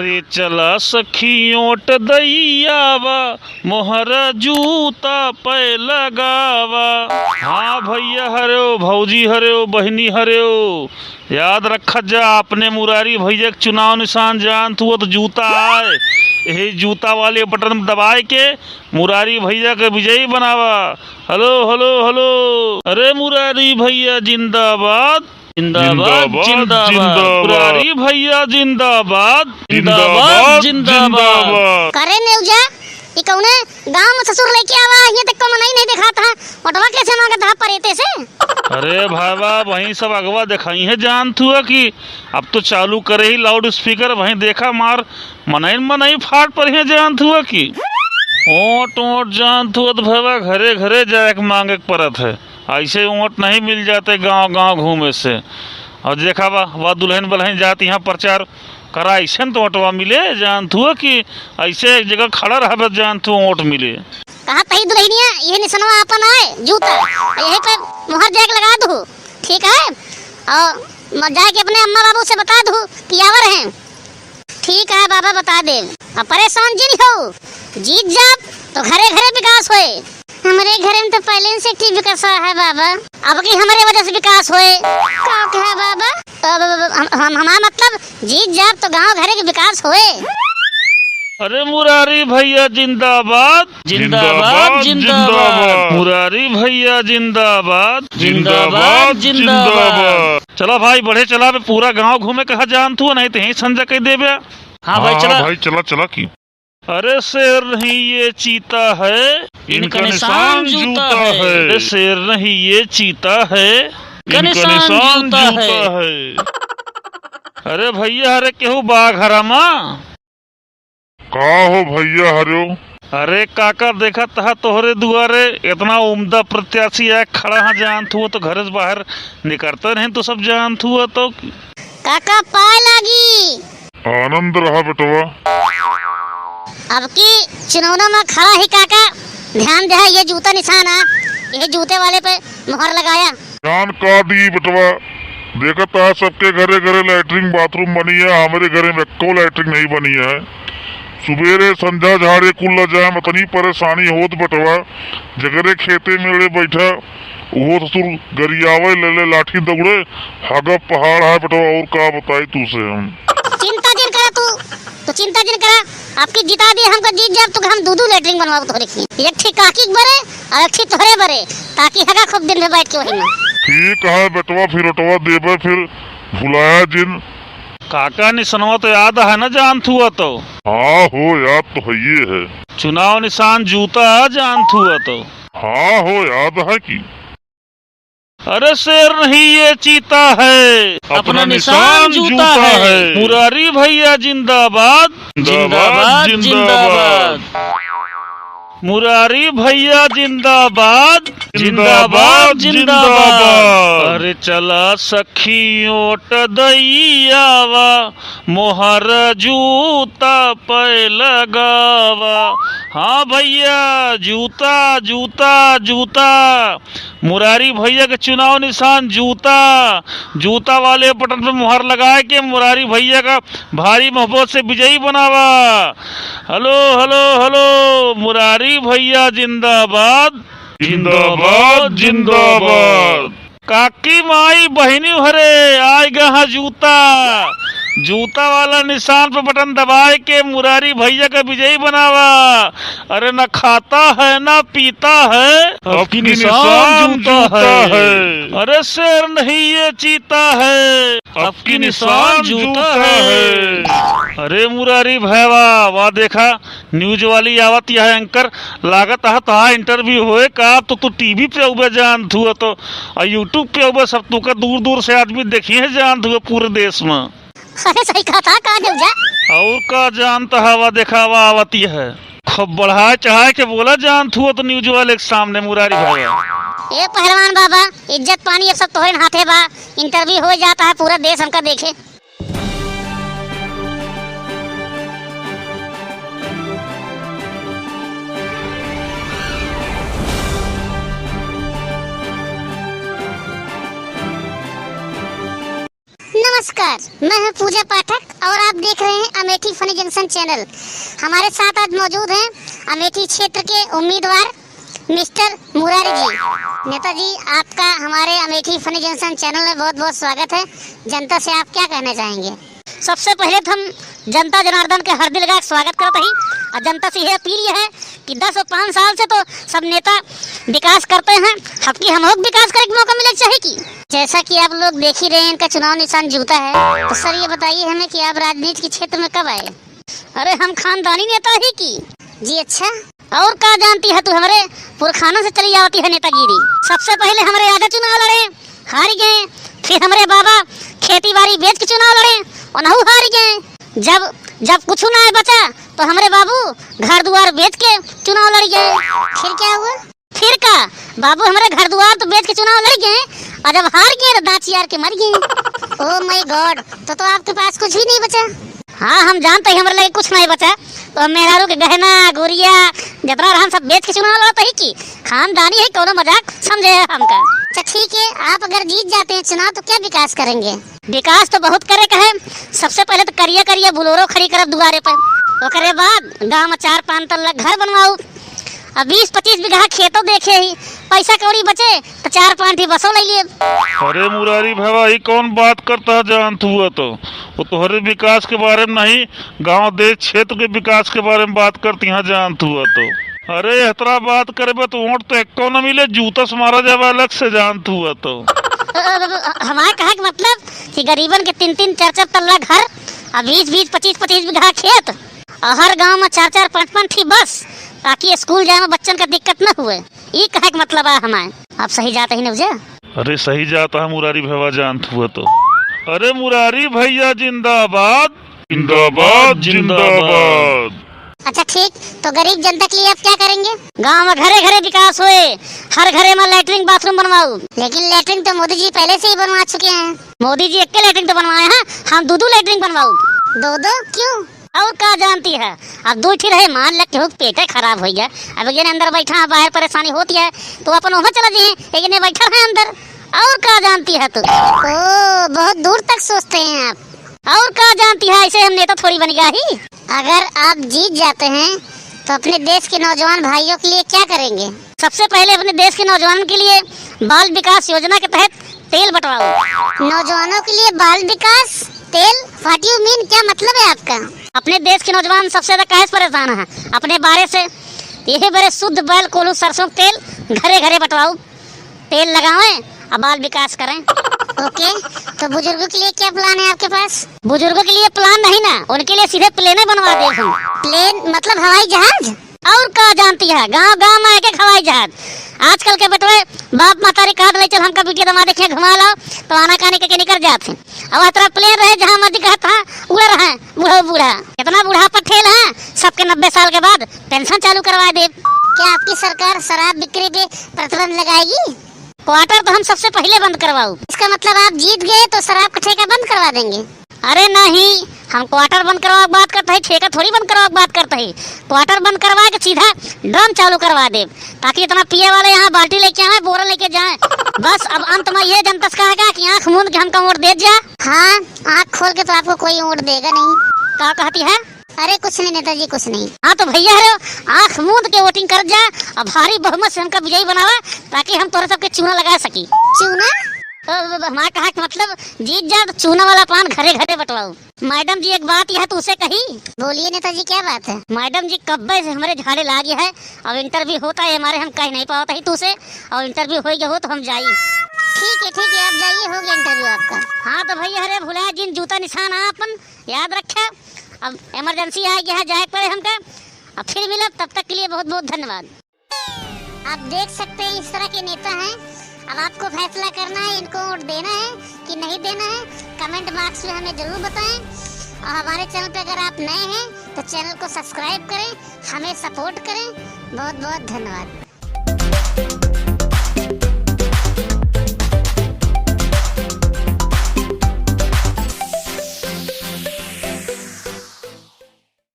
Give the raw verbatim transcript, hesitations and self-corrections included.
अरे चला सखी ओट दइयावा, मोहरा जूता पे लगावा। हाँ भइया हरेउ, भौजी हरेउ, बहिनी हरेउ, याद रखत जा, अपने मुरारी भइया के चुनाव निसान जानत हुआ तो जूता आए। यही जूता वाले बटन दबाए के मुरारी भइया के विजयी बनावा। हेलो, हेलो, हेलो। अरे मुरारी भइया जिंदाबाद, जिंदाबाद, जिंदाबाद, जिंदाबाद। जिंदाबाद। मुरारी भइया जिंदाबाद, जिंदाबाद, जिंदाबाद, जिंदाबाद। जिंदाबाद। करे नेउजा, ई कौने गाँव में ससुर लेके आवा, हियाँ तक को मनई नहीं देखात है, ओटवा कैसे मांगत है परेते से? अरे भाईवा, वहीं सब अगवा देखाई है, जानत हुआ कि अब तो चालू करे ही लाउड स्पीकर, वहीं देखा मार मनई मनई फाट पर है, जानत हुआ कि ओट ओट जानत हुआ तो भाईवा घरे घरे जाए के मांगे के परत है। ऐसे ओट नहीं मिल जाते गांव गांव घूमे से। और देखा बा, बा दुल्हन बलहन जात यहाँ प्रचार करा, ऐसे न तो ओटवा मिले, जानत हुआ कि ऐसे एक जगह खड़ा रहबे, जानत हुआ ओट मिले। कहा तही दुल्हनिया, यही निसनवा आपन आए, जूता, यही पे मोहर जाके लगा दू, ठीक है? और म-, जाके अपने अम्मा बाबू से बता दू कि आवर हैं। ठीक है बाबा, बता दे। अब परेशान जिन हो, जीत जाब तो घरे घरे विकास होए। हमरे घरे में तो पहले से ठीक विकास है बाबा, अब की हमरे वजह से विकास होए। का कहा बाबा? अब, अब, अब हम, हम, हमारा मतलब जीत जाब तो गांव घरे के विकास होए। अरे मुरारी भइया जिंदाबाद। जिंदाबाद, जिंदाबाद, जिंदाबाद। जिंदाबाद। मुरारी भइया जिंदाबाद। जिंदाबाद, जिंदाबाद, जिंदाबाद। जिंदाबाद। चला भाई, बढ़े चला बे, पूरा गांव घूमे कहा जानत हुआ, नहीं तो यहीं संजा कह देबे। हाँ भाई, हाँ, चला। भाई, चला, चला की। अरे शेर नहीं ये चीता है, इनका इनका निशान निशान जूता जूता है। है। अरे शेर नहीं ये चीता है, इनका इनका निशान निशान जूता जूता है। है। अरे भइया, अरे केहू बा घरा मा? का हो भइया हरेउ? अरे काका, देखत ह तोहरे दुआरे इतना उम्दा प्रत्याशी आए खड़ा है, जानत हुआ तो घरे से बाहर निकरते नहीं तो सब जानत हुआ तो। काका पाए लागी। आनंद रहा बेटवा। अब की चुनौना में खड़ा ही काका, ध्यान दे, ये जूता निशान है, ये जूते वाले पे मुहर लगाया। ध्यान का दी बेटवा, देखत ह सबके घरे घरे लैट्रिन बाथरूम बनी है, हमरे घरे में एको लैट्रिन नहीं बनी है। सुबेरे संझा झाड़े कुल ल जाए, इतनी परेशानी होत बेटवा, जगरे खेते में ले बैठा, उहो ससुर गरियावे ले ले लाठी दौड़े, हगब पहाड़ है बेटवा, और का बताई तू से हम। चिंता जिन करा तू, तू चिंता जिन करा, आपकी जिता दी हमको, जीत जाब तो हम दू दू लेटरिन बनवाब तोहरे की, एक ठी काकी के बरे और एक ठी तोहरे बरे, ताकि हगा खूब दिन में बैठ के वही में। ठीक है बेटवा, फिर ओटवा देबे, फिर भुलाया जिन। काका निसनवा तो याद है ना जानत हुआ तो? हाँ हो, याद तो है ये है। चुनाव निशान जूता जानत हुआ तो? हाँ हो, याद है कि। अरे शेर नहीं ये चीता है, अपना निशान जूता है। मुरारी भइया जिंदाबाद। जिंदाबाद, जिंदाबाद। मुरारी भइया जिंदाबाद। जिंदाबाद, जिंदाबाद। अरे चला सखी ओट दइयावा, मोहर जूता पे लगावा। हाँ भइया, जूता, जूता, जूता। मुरारी भइया के चुनाव निशान जूता। जूता वाले बटन पे मुहर लगाए के मुरारी भइया का भारी मोहब्बत से विजयी बनावा। हेलो, हेलो, हेलो, मुरारी भइया जिंदाबाद। जिंदाबाद, जिंदाबाद। काकी माई बहिनी हरे, आइ गा है जूता। जूता वाला निशान पे बटन दबाए के मुरारी भइया का विजयी बनावा। अरे ना खाता है ना पीता है, अब की निशान जूता है। अरे शेर नहीं ये चीता है, अब की निशान जूता है। अरे मुरारी भइया, वाह देखा, न्यूज वाली आवत यह एंकर, लागत है तोहार इंटरव्यू होए का, तो तू टीवी पे अउबे जानत हुआ तो, और यूट्यूब पे अउबे सब तू का दूर दूर से आदमी देखिए जानत हुआ पूरे देश में। अरे सही कहा था, का देव जा। और का जानत हवा देखावा आवत यह है। खूब बढ़ाए चढ़ाए के बोला जानत हुआ तो न्यूज वाले के सामने मुरारी भइया। ए पहलवान बाबा, इज्जत पानी अब सब तोहरे हाथे बा, इंटरव्यू हो जाता है पूरा देश हमका देखे। नमस्कार, मैं हूं पूजा पाठक और आप देख रहे हैं अमेठी Funny Junction channel। हमारे साथ आज मौजूद हैं अमेठी क्षेत्र के उम्मीदवार मिस्टर मुरारी जी। नेताजी, आपका हमारे अमेठी Funny Junction channel में बहुत बहुत स्वागत है। जनता से आप क्या कहना चाहेंगे? सबसे पहिले तो हम जनता जनार्दन के हार्दिक स्वागत करत ही और जनता से यह अपील यह है कि दस और पाँच साल से तो सब नेता विकास करते हैं, हबकी हमहू के विकास करे के मौका मिले के चाही कि। जैसा कि आप लोग देख ही रहे हैं, इनका चुनाव निशान जूता है। तो सर, ये बताइए हमें कि आप राजनीति के क्षेत्र में कब आए? अरे, हम खानदानी नेता ही कि। जी अच्छा। और का जानती है तू, हमरे पुरखानन से चली आवती है नेतागिरी। सबसे पहिले हमरे आजा चुनाव लड़े, हार गए। फिर हमरे बाबा खेती बाड़ी बेच के चुनाव लड़े, उनहू हार गए। जब, जब कुछ ना बचा तो हमरे बाबू घर दुआर बेच के चुनाव लड़ गए। फिर क्या हुआ? फिर का, बाबू हमरे घर दुआर तो बेच के चुनाव लड़ गए, और जब हार गए तो दांत चियार के मर गए। Oh my God, तो, तो आपके पास कुछ भी नहीं बचा? हाँ, हम जानते ही हमरे लगे कुछ नहीं बचा, तो हम मेहरारू के गहना गुरिया जितना रहन सब बेच के चुनाव लड़त ही कि। खानदानी है, कौनो मजाक समझे है हमका। अच्छा ठीक है, आप अगर जीत जाते हैं चुनाव तो क्या विकास करेंगे? विकास तो बहुत करे का है। सबसे पहिले तो करिया करिया Bolero खड़ी करब दुआरे पे, ओकरे बाद गाँव में चार पाँच तल्ला घर बनवाऊ, अब बीस पच्चीस बीघा खेतो देखे ही, पैसा कौड़ी बचे तो चार पाँच ठी बसो ले लिए। अरे मुरारी भैया, ई कौन बात करता है जानत हुआ तो? वो तोहरे विकास के बारे में नहीं, गांव देश क्षेत्र के विकास के बारे में बात करती हैं जानत हुआ तो। अरे एतरा बात करबे तो वोट तो एको न मिले, जूता से मारा जावे अलग से जानत हुआ तो। अ, अ, अ, हमारे कहे के मतलब कि गरीबन के तीन तीन चार चार तल्ला घर, आ बीस बीस पच्चीस पच्चीस बीघा खेत, और हर गांव में चार चार पाँच पाँच ठी बस, ताकि स्कूल जाए में बच्चन का दिक्कत न हुए। ई कहे के मतलब है हमारे। आप सही जात ही न उजे? अरे सही जात है मुरारी भैया जानत हुआ तो। अरे मुरारी भैया जिंदाबाद, जिंदाबाद, जिंदाबाद। अच्छा ठीक, तो गरीब जनता के लिए आप क्या करेंगे? गांव में घरे घरे विकास होए, हर घरे में latrine bathroom बनवाऊ। लेकिन latrine तो मोदी जी पहले से ही बनवा चुके हैं। मोदी जी एक के latrine तो बनवाए हैं, हम दू दू latrine बनवाऊ। दो दो क्यों? और का जानती है, अब दू ठी रहे, मान ले केहू के पेटे खराब होइ गया, अब ये अंदर बैठा है, बाहर परेशानी होती है, तो अपन वहाँ चला जाए, ये बैठा है अंदर, और का जानती है तू? ओ, बहुत दूर तक सोचते हैं आप। और का जानती है, ऐसे हम नेता थोड़ी बन गया ही। अगर आप जीत जाते हैं, तो अपने देश के नौजवान भाइयों के लिए क्या करेंगे? सबसे पहले अपने देश के नौजवानों के लिए बाल विकास योजना के तहत तेल बंटवाओ। नौजवानों के लिए बाल विकास तेल, what you mean, क्या मतलब है आपका? अपने देश के नौजवान सबसे ज्यादा काहे से परेशान है? अपने बारे से। यही बरे शुद्ध बैल कोल्हू सरसों के तेल घरे घरे बंटवाओ, तेल लगावें और बाल विकास करें। OK, तो बुजुर्गों के लिए क्या plan है आपके पास? बुजुर्गों के लिए plan नहीं ना, उनके लिए सीधे plane बनवा दे हम। Plane मतलब हवाई जहाज? और का जानती है, गांव गांव में एक एक हवाई जहाज। आजकल के बेटवे बाप महतारी कहत ले चल हमका बिटिया दमाद के घुमा लाओ, तो आनाकानी के, के निकर जात हैं। अब वह तरह plane रहे जहाँ मर्जी कहत हाँ उड़ रहे हैं, बूढ़ा बूढ़ा। इतना बुढ़ापा ठेल है, सबके नब्बे साल के बाद pension चालू करवा दे। क्या आपकी सरकार शराब बिक्री पे प्रतिबंध लगाएगी? Quarter तो हम सबसे पहिले बंद करवाऊ। इसका मतलब आप जीत गए तो शराब का ठेका बंद करवा देंगे? अरे नहीं, हम quarter बंद करवा के बात करत ही, ठेका थोड़ी बंद करवा के बात करत ही। Quarter बंद करवा के सीधा drum चालू करवा देब, ताकि इतना पिए वाले यहाँ बाल्टी लेके आवे, बोरा लेके जाए। बस अब अंत में ये जनता से कहेगा कि आँख मूंद के हमका वोट दे जा। हाँ, आँख खोल के तो आपको कोई वोट देगा नहीं। का कहती है? अरे कुछ नहीं नेताजी, कुछ नहीं। हाँ तो भैया रे, आँख मूंद के voting कर जा, अब भारी बहुमत से हमका विजयी बनावा, ताकि हम तोहरे सबके चूना लगा सकी। चूना? तो हमारा कहा कि मतलब जीत जा तो चूना वाला पान घरे घरे बंटवाऊ। Madam जी, एक बात यह तुसे कही। बोलिए नेताजी, क्या बात है? Madam जी, कब्बे से हमरे झाड़े लागी है, अब interview होता है हमारे, हम कह नहीं पावत ही तुसे, और interview हो गया हो तो हम जाई। ठीक है, ठीक है, आप जाइए, हो गया interview आपका। हाँ तो भैया रे, भुलाए जिन जूता निशान आपन याद रखे। अब emergency आ गया है, जाए के पड़े हमका। अब फिर मिलब, तब तक के लिए बहुत बहुत धन्यवाद। आप देख सकते हैं इस तरह के नेता हैं। अब आपको फैसला करना है, इनको वोट देना है कि नहीं देना है, comment box में हमें जरूर बताएं। और हमारे channel पे अगर आप नए हैं तो channel को subscribe करें, हमें support करें। बहुत बहुत धन्यवाद।